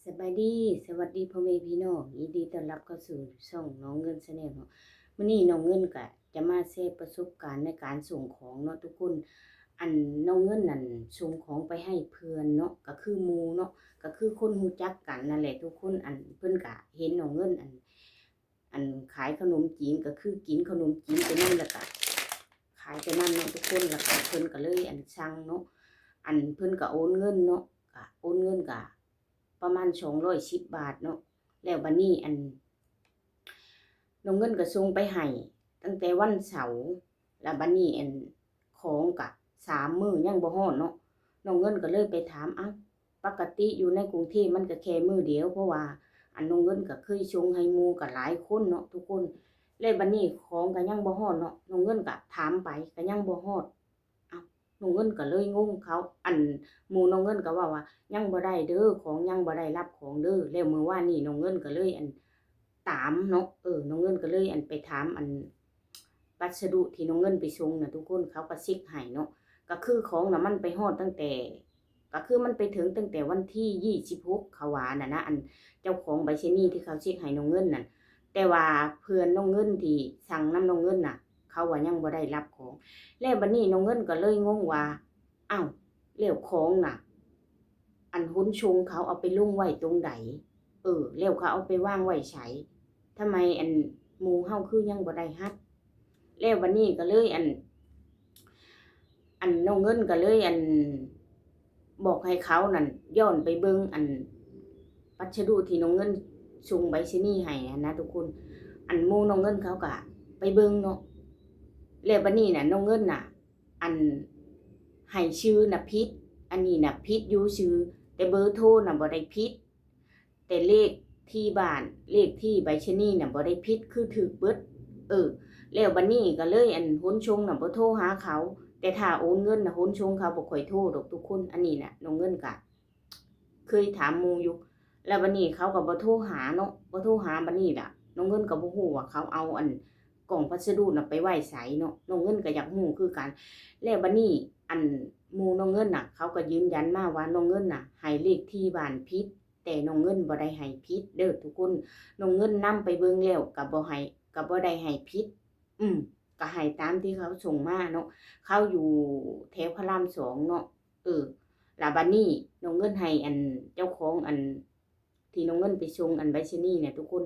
ສະບາຍດີ ສະຫວັດດີພໍ່ແມ່ພີ່ນ້ອງ ຍິນດີຕ້ອນຮັບເຂົ້າສູ່ຊ່ອງນ້ອງເງິນ Channel ເນາະ. ມື້ນີ້ນ້ອງເງິນກະຈະມາແຊປະສົບການໃນການສົ່ງຂອງເນາະທຸກຄົນ. ອັນນ້ອງເງິນນັ້ນສົ່ງຂອງໄປໃຫ້ເພື່ອນເນາະ ກະຄືໝູ່ເນາະ ກະຄືຄົນຮູ້ຈັກກັນນັ້ນແຫຼະທຸກຄົນ. ອັນເພິ່ນກະເຫັນນ້ອງເງິນ ອັນ ອັນຂາຍຂະໜົມຈີນ ກະຄືກິນຂະໜົມຈີນໂຕນັ້ນ ແລ້ວກະຂາຍໂຕນັ້ນເນາະທຸກຄົນ. ແລ້ວກະເພິ່ນກະເລີຍ ອັນ ສັ່ງເນາະ ອັນເພິ່ນກະໂອນເງິນເນາະ ກະໂອນເງິນກະ ປະມານສອງຮ້ອຍສິບບາດເນາະ. ແລ້ວບາດນີ້ ອັນ ນ້ອງເງິນກະສົ່ງໄປໃຫ້ຕັ້ງແຕ່ວັນເສົາ ແລ້ວບາດນີ້ ອັນ ຂອງກະສາມມື້ຍັງບໍ່ຮອດເນາະ. ນ້ອງເງິນກະເລີຍໄປຖາມ ເອົ້າ ປົກກະຕິຢູ່ໃນກຸງເທບມັນກະແຄ່ມື້ດຽວ ເພາະວ່າ ອັນ ນ້ອງເງິນກະເຄີຍສົ່ງໃຫ້ໝູ່ກະຫຼາຍຄົນເນາະທຸກຄົນ. ແລ້ວບາດນີ້ຂອງກະຍັງບໍ່ຮອດເນາະ ນ້ອງເງິນກະຖາມໄປກະຍັງບໍ່ຮອດ. ເອົ້າ ນ້ອງເງິນກະເລີຍງົງ ເຂົາ ອັນ ໝູ່ນ້ອງເງິນກະເວົ້າວ່າ ຍັງບໍ່ໄດ້ເດີ ຂອງຍັງບໍ່ໄດ້ຮັບຂອງເດີ. ແລ້ວມື້ວານນີ້ນ້ອງເງິນກະເລີຍ ອັນ ຕາມເນາະ ເອີ ນ້ອງເງິນກະເລີຍ ອັນ ໄປຖາມ ອັນ ພັດສະດຸທີ່ນ້ອງເງິນໄປສົ່ງນະທຸກຄົນ ເຂົາກະເຊັກໃຫ້ເນາະ ກະຄືຂອງນະມັນໄປຮອດຕັ້ງແຕ່ ກະຄືມັນໄປເຖິງຕັ້ງແຕ່ວັນທີຊາວຫົກ ເຂົາວ່າຫັ້ນນະ ອັນເຈົ້າຂອງໃບເຊັນນີ້ທີ່ເຂົາເຊັກໃຫ້ນ້ອງເງິນນັ້ນ. ແຕ່ວ່າເພື່ອນນ້ອງເງິນທີ່ສັ່ງນຳນ້ອງເງິນນະ ເຂົາວ່າຍັງບໍ່ໄດ້ຮັບຂອງ. ແລ້ວບາດນີ້ນ້ອງເງິນກະເລີຍງົງວ່າ ອ້າວ ແລ້ວຂອງນະ ອັນຂົນສົ່ງເຂົາເອົາໄປລົງໄວ້ຕົງໃດ? ເອີ ແລ້ວເຂົາເອົາໄປວາງໄວ້ໃສ? ທຳໄມ ອັນ ໝູ່ເຮົາຄືຍັງບໍ່ໄດ້ຮັບ? ແລ້ວບາດນີ້ກະເລີຍ ອັນ ອັນນ້ອງເງິນກະເລີຍ ອັນ ບອກໃຫ້ເຂົານັ້ນຍ້ອນໄປເບິ່ງ ອັນ ພັດສະດຸທີ່ນ້ອງເງິນສົ່ງໃບເຊັນນີ້ໃຫ້ຫັ້ນນະທຸກຄົນ. ອັນໝູ່ນ້ອງເງິນເຂົາກະໄປເບິ່ງເນາະ. ແລ້ວບາດນີ້ນະ ນ້ອງເງິນນະ ອັນ ໃຫ້ຊື່ນະຜິດ ອັນນີ້ນະຜິດຢູ່ຊື່ ແຕ່ເບີໂທນະບໍ່ໄດ້ຜິດ ແຕ່ເລກທີ່ບ້ານ ເລກທີ່ໃບເຊັນນີ້ນະບໍ່ໄດ້ຜິດ ຄືຖືກເບິດ. ເອີ ແລ້ວບາດນີ້ກະເລີຍ ອັນຂົນສົ່ງນະບໍ່ໂທຫາເຂົາ ແຕ່ຖ້າໂອນເງິນນະ ຂົນສົ່ງເຂົາບໍ່ຄ່ອຍໂທດອກທຸກຄົນ. ອັນນີ້ນະ ນ້ອງເງິນກະເຄີຍຖາມໝູ່ຢູ່. ແລ້ວບາດນີ້ເຂົາກະບໍ່ໂທຫາເນາະ ບໍ່ໂທຫາ. ບາດນີ້ລະ ນ້ອງເງິນກະບໍ່ຮູ້ວ່າເຂົາເອົາ ອັນ ກ່ອງພັດສະດຸນະໄປໄວ້ໃສເນາະ ນ້ອງເງິນກະຢາກຮູ້ຄືກັນ. ແລ້ວບາດນີ້ ອັນ ໝູ່ນ້ອງເງິນນະ ເຂົາກະຢືນຢັນມາວ່ານ້ອງເງິນນະໃຫ້ເລກທີ່ບ້ານຜິດ ແຕ່ນ້ອງເງິນບໍ່ໄດ້ໃຫ້ຜິດເດີທຸກຄົນ. ນ້ອງເງິນນຳໄປເບິ່ງແລ້ວກະບໍ່ໃຫ້ ກະບໍ່ໄດ້ໃຫ້ຜິດ ອືມ ກະໃຫ້ຕາມທີ່ເຂົາສົ່ງມາເນາະ. ເຂົາຢູ່ແຖວພະລາມສອງເນາະ. ເອີ ລະບາດນີ້ນ້ອງເງິນໃຫ້ ອັນ ເຈົ້າຂອງ ອັນ ທີ່ນ້ອງເງິນໄປສົ່ງ ອັນ ໃບເຊັນນີ້ນະທຸກຄົນ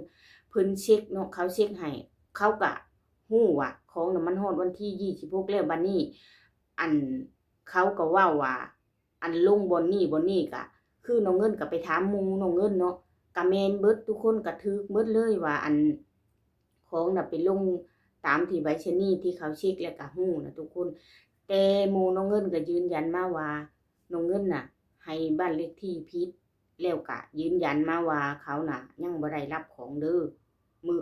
ເພິ່ນເຊັກເນາະ ເຂົາເຊັກໃຫ້ ເຂົາກະຮູ້ວ່າຂອງນະມັນຮອດວັນທີຊາວຫົກແລ້ວ. ບາດນີ້ ອັນ ເຂົາກະເວົ້າວ່າ ອັນ ລົງບ່ອນນີ້ບ່ອນນີ້ ກະຄືນ້ອງເງິນກະໄປຖາມໝູ່ນ້ອງເງິນເນາະ ກະແມ່ນເບິດທຸກຄົນ ກະຖືກເບິດເລີຍວ່າ ອັນ ຂອງນະໄປລົງຕາມທີ່ໃບເຊັນນີ້ທີ່ເຂົາເຊັກແລ້ວກະຮູ້ນະທຸກຄົນ. ແຕ່ໝູ່ນ້ອງເງິນກະຢືນຢັນມາວ່າ ນ້ອງເງິນນະໃຫ້ບ້ານເລກທີ່ຜິດ ແລ້ວກະຢືນຢັນມາວ່າເຂົານະຍັງບໍ່ໄດ້ຮັບຂອງເດີ. ມື້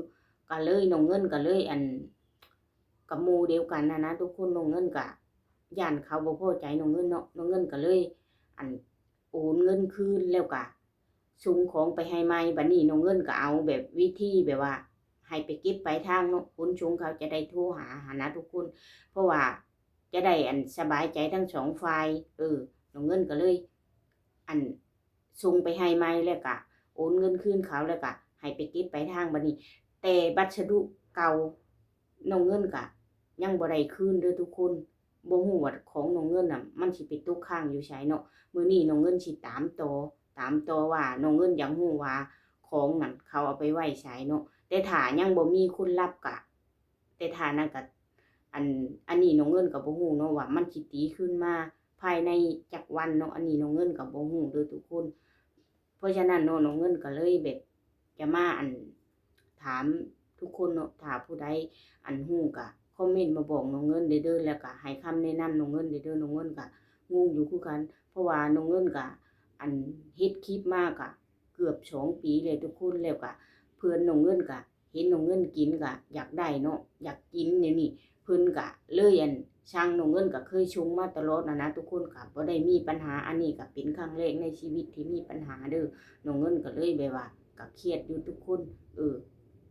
ກະເລີຍ ນ້ອງເງິນກະເລີຍ ອັນ ກັບໝູ່ດຽວກັນຫັ້ນນະທຸກຄົນ ນ້ອງເງິນກະຢ້ານເຂົາບໍ່ພໍໃຈນ້ອງເງິນເນາະ ນ້ອງເງິນກະເລີຍ ອັນ ໂອນເງິນຄືນ ແລ້ວກະສົ່ງຂອງໄປໃຫ້ໃໝ່. ບາດນີ້ນ້ອງເງິນກະເອົາແບບວິທີແບບວ່າໃຫ້ໄປເກັບປາຍທາງເນາະ ຂົນສົ່ງເຂົາຈະໄດ້ໂທຫາຫັ້ນນະທຸກຄົນ ເພາະວ່າຈະໄດ້ ອັນ ສະບາຍໃຈທັງສອງຝ່າຍ. ເອີ ນ້ອງເງິນກະເລີຍ ອັນ ສົ່ງໄປໃຫ້ໃໝ່ ແລ້ວກະໂອນເງິນຄືນເຂົາ ແລ້ວກະໃຫ້ໄປເກັບປາຍທາງ. ບາດນີ້ ແຕ່ພັດສະດຸເກົ່າ ນ້ອງເງິນກະຍັງບໍ່ໄດ້ຄືນເດີທຸກຄົນ. ບໍ່ຮູ້ວ່າຂອງນ້ອງເງິນນະມັນຊິໄປຕົກຄ້າງຢູ່ໃສເນາະ. ມື້ນີ້ນ້ອງເງິນຊິຕາມຕໍ່ ຕາມຕໍ່ວ່ານ້ອງເງິນຢາກຮູ້ວ່າຂອງນັ້ນເຂົາເອົາໄປໄວ້ໃສເນາະ. ແຕ່ຖ້າຍັງບໍ່ມີຄົນຮັບກະ ແຕ່ຖ້ານັ້ນກະ ອັນ ອັນນີ້ນ້ອງເງິນກະບໍ່ຮູ້ເນາະວ່າມັນຊິຕີຄືນມາພາຍໃນຈັກວັນເນາະ ອັນນີ້ນ້ອງເງິນກະບໍ່ຮູ້ເດີທຸກຄົນ. ເພາະສະນັ້ນເນາະ ນ້ອງເງິນກະເລີຍແບບຈະມາ ອັນ ຖາມທຸກຄົນເນາະ ຖ້າຜູ້ໃດ ອັນ ຮູ້ກະຄອມເມັນມາບອກນ້ອງເງິນແດ່ເດີ ແລ້ວກະໃຫ້ຄຳແນະນຳນ້ອງເງິນແດ່ເດີ. ນ້ອງເງິນກະງົງຢູ່ຄືກັນ ເພາະວ່ານ້ອງເງິນກະ ອັນ ເຮັດຄລິບມາກະເກືອບສອງປີແລ້ວທຸກຄົນ ແລ້ວກະເພື່ອນນ້ອງເງິນກະ ເຫັນນ້ອງເງິນກິນກະຢາກໄດ້ເນາະ ຢາກກິນແນວນີ້ ເພິ່ນກະເລີຍ ອັນ ສັ່ງ. ນ້ອງເງິນກະເຄີຍສົ່ງມາຕະຫຼອດຫັ້ນນະທຸກຄົນ ກະບໍ່ໄດ້ມີປັນຫາ. ອັນນີ້ກະເປັນຄັ້ງແລກໃນຊີວິດທີ່ມີປັນຫາເດີ ນ້ອງເງິນກະເລີຍແບບວ່າກະຄຽດຢູ່ທຸກຄົນ. ເອີ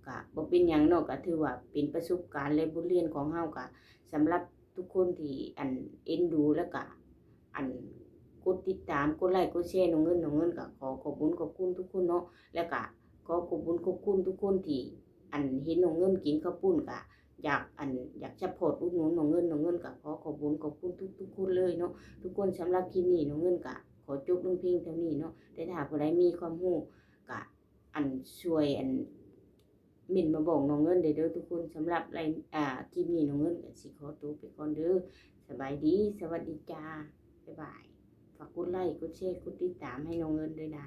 ກະບໍ່ເປັນຫຍັງເນາະ ກະຖືວ່າເປັນປະສົບການ ແລະ ບົດຮຽນຂອງເຮົາ ກະສຳລັບທຸກຄົນທີ່ ອັນ ເອັນດູ ແລ້ວກະ ອັນ ກົດຕິດຕາມ ກົດໄລ້ ກົດແຊ ນ້ອງເງິນ ນ້ອງເງິນກໍຂໍຂອບບຸນຂອບຄຸນທຸກຄົນເນາະ ແລ້ວກໍຂໍຂອບບຸນຂອບຄຸນທຸກຄົນທີ່ ອັນ ເຫັນນ້ອງເງິນກິນເຂົ້າປຸ້ນ ກໍຢາກ ອັນ ຢາກຊັບພອດອຸດໜູນນ້ອງເງິນ ນ້ອງເງິນກໍຂໍຂອບບຸນຂອບຄຸນທຸກໆຄົນເລີຍເນາະ ທຸກຄົນ. ສຳລັບຄລິບນີ້ ນ້ອງເງິນກໍຂໍຈົບລົງພຽງເທົ່ານີ້ເນາະ ແຕ່ຖ້າຜູ້ໃດມີຄວາມຮູ້ ກໍ ອັນ ຊ່ວຍ ອັນ ເມັ້ນມາບອກນ້ອງເງິນເດີທຸກຄົນ. ສຳລັບໄລ ອ່າ ຄລິບນີ້ ນ້ອງເງິນກໍຊິຂໍໂຕໄປກ່ອນເດີ. ສະບາຍດີ ສະຫວັດດີຈ້າ ບາຍບາຍ. ຝາກກົດໄລ້ ກົດແຊ ກົດຕິດຕາມໃຫ້ນ້ອງເງິນດ້ວຍນາ.